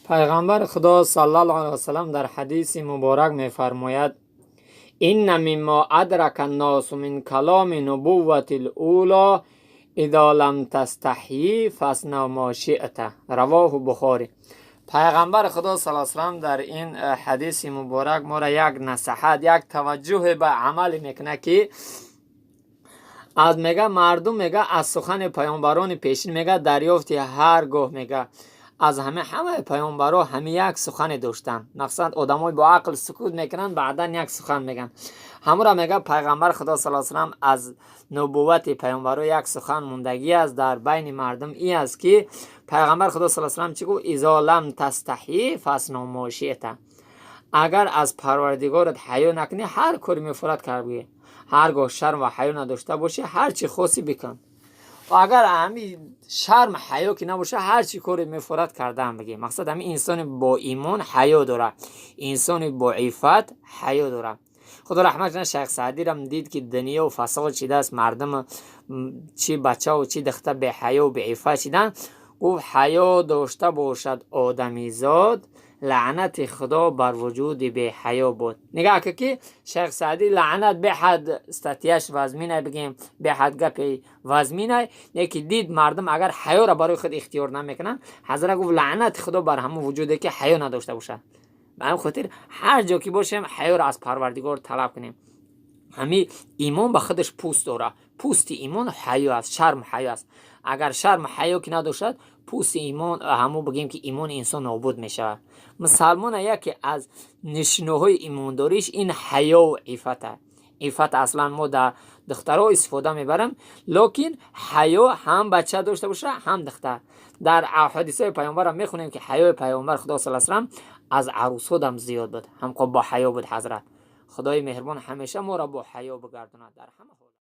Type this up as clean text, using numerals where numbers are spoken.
Пайғамбари Худо саллаллоҳу алайҳи васаллам дар ҳадиси муборак мефармояд: إن مما أدرك الناس من كلام النبوة الأولى إذا لم تستحي فاصنع ما شئت. رواه البخاري. Пайғамбари Худо саллаллоҳу алайҳи васаллам дар ин ҳадиси муборак моро як насиҳат, як таваҷҷӯҳе ба амале мекунад, ки аз мега мардум мега аз сухани паёмбарони пешин мега дарёфти ҳар гоҳ мега аз ҳама ҳамаи паёмбаро ҳами як сухане доштанд. Мақсад, одамои бо ақл сукут мекунанд, баъдан як сухан мегӯянд. Ҳамура мега пайғамбар Худо сал салам аз нубуввати паёмбаро як сухан мондагӣ аст дар байни мардум, ин аст, ки пайғамбар Худо сал салам чӣ гуфт? إذا لم تستحي فاصنع ما شئت. Агар аз Парвардигорат ҳаё накунӣ, ҳар кори мефорад кард. Ҳар гоҳ шарм ва ҳаё надошта бошӣ, ҳар чӣ хосӣ бикун. Агар ҳами шарм ҳаё ки набоша, ҳар чӣ коре мефорад кардаам бигем. Мақсад, ҳами инсони бо имон ҳаё дорад, инсони бо иффат ҳаё дорад. Худо раҳмат кунад Шайх Саъдирам, дид, ки дунё фасод шидааст, мардум чӣ бачаву чӣ духта беҳаёу беиффат шиданд. Гуфт: «Ҳаё дошта бошад одамизод, лаънати Худо бар вуҷуди беҳаё буд». Нигаҳ ка, ки Шайх Саъдӣ лаънат беҳад статьяш вазминай, бигем, беҳад гапи вазминай, леки дид, мардум агар ҳаёро барои худ ихтиёр намекунанд, ҳазрат гуфт: «Лаънати Худо бар ҳамон вуҷуде, ки ҳаё надошта бошад». Ба ҳамин хотир ҳар ҷо ки бошем, ҳаёро аз Парвардигор талаб кунем. Ҳами имон ба худаш пӯст дорад. Пӯсти имон ҳаё аст, шарм ҳаё аст. Агар шарм ҳаё ки надошад, пӯсти имон, ҳамон бигем, ки имони инсон нобуд мешавад. Мусалмона яке аз нишонаҳои имондориш ин ҳаёву иффата. Иффат аслан мо дар духтаро истифода мебарем, лекин ҳаё ҳам бача дошта боша, ҳам духтар. Дар ҳадисҳои паёмбарам мехонем, ки ҳаёи паёмбар Худо сал салам аз арӯсодам зиёд буд, ҳамқо бо ҳаё буд ҳазрат. Худои меҳрубон ҳамеша моро бо ҳаё бигардонад дар ҳама ҳол.